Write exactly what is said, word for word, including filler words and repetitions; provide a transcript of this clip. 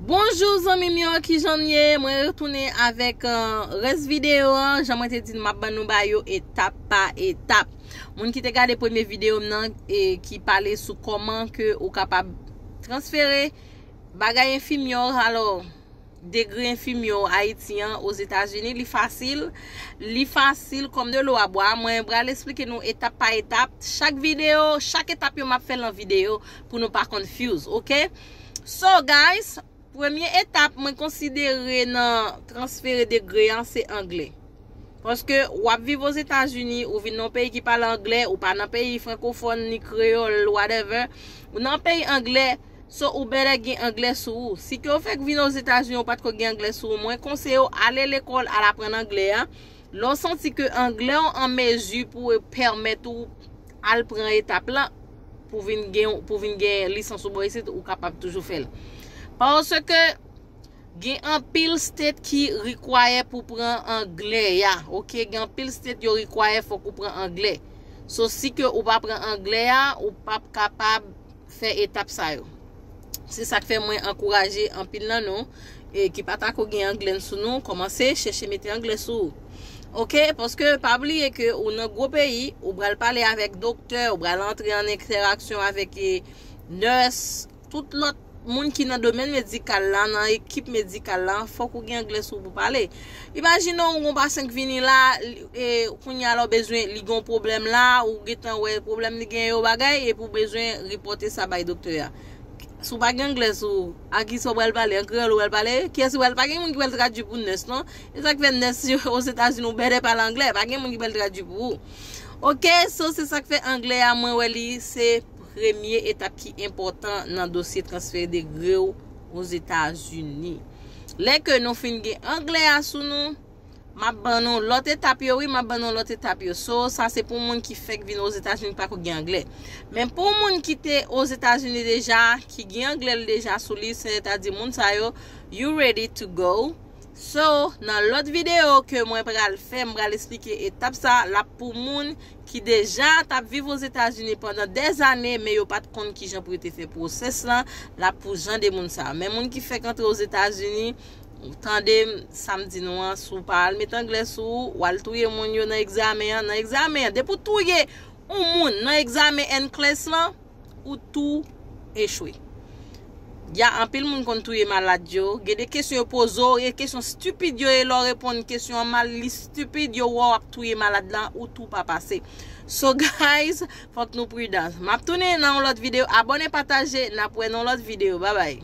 Bonjou zanmi m yo, kijan n ye? Mwen retounen avèk uh, rès videyo an. Jan mwen te di n, m ap ban nou ba yo etap pa etap. Moun ki te gade premye videyo m nan e ki pale sou kòman ke ou kapab transfere bagay enfimyò, alò, degre enfimyò Ayiti an Ozetazini, li fasil. Li fasil kòm de lo a bwa. Mwen pral esplike nou etap pa etap. Chak videyo, chak etap yo m ap fè l an videyo pou nou pa confuse, oke? So, guys, premye etap mwen konsidere nan transfere degre an se anglè. Paske w ap viv Ozetazini, ou vin nan yon peyi ki pale anglè, ou pa nan peyi frankofòn, ni kreyòl, whatever. Ou nan peyi anglè, so ou bèlè gen anglè sou ou. Si ke w fèk vin Ozetazini, ou pa t ko gen anglè sou ou, mwen konseye w ale lekòl, al aprann anglè a. Lè w santi ke anglè w an mezi pou pèmèt ou al pran etap la, pou vin gen, pou vin gen lisans ou bò isit, ou kapab toujou fè l. Paske gen anpil state ki require pou pran anglè a, oke? Gen anpil state yo require fòk ou pran anglè. So, si ke ou pa pran anglè a, ou p ap kapab fè etap sa yo. Se sa k fè mwen ankouraje anpil nan nou e ki pa ta ko gen anglè sou nou, kòmanse chèche mete anglè sou ou. Oke? Paske pa bliye ke ou nan gwo peyi, ou pral pale avèk doktè, ou pral antre an entèraksyon avèk e, nurse, tout lòt moun ki nan domèn medikal la, nan ekip medikal la, fòk ou gen anglè sou ou pou pale. Imajine w, yon pasyan k vini la, li- e kounye a la w bezwen, li gen yon pwoblèm la, ou gentan wè pwoblèm li gen yo bagay, epi w bezwen repòte sa bay doktè a. Si w pa gen anglè sou ou, a kisa w pral pale? An kreyòl ou pral pale? Kiyès ou pral? Pa gen moun ki pral tradui pou nurse, non? E sa k fè nurse yo Ozetazini, ou bèlè pale anglè, pa gen moun ki pral tradui pou ou. Oke, so se sa k fè anglè a, mwen wè li se premye etap ki enpòtan nan dosye transfere degre w Ozetazini. Lè ke nou fin gen anglè a sou nou, m ap ban nou lòt etap yo, wi, m ap ban nou lòt etap yo. So, sa se pou moun ki fèk vin Ozetazini, pa ko gen anglè. Men pou moun ki te Ozetazini deja, ki gen anglè l deja sou li, sètadi moun sa yo, you ready to go. So, nan lòt videyo ke mwen pral fè, m pral esplike etap sa, l ap pou moun ki deja t ap viv Ozetazini pandan dèzane, men yo pa t konn kijan pou yo te fè pwosès lan, l ap pou jan de moun sa. Men moun ki fèk antre Ozetazini, tande sa m di nou an, si w pa al met anglè sou ou, w al touye moun yo nan egzamen an. Nan egzamen an, depi w touye yon moun nan egzamen N-CLES lan, ou tou echwe. Ya anpil moun konn touye malad yo. Gen de kesyon yo poze w, e kesyon stipid yo ye, lè w reponn kesyon an mal, li stipid, yo wè w ap touye malad lan, ou tou pa pase. So guys, fòk nou pridan. M ap tounen nan yon lòt videyo. Abòne, pataje, n ap wè nan yon lòt videyo. Babay.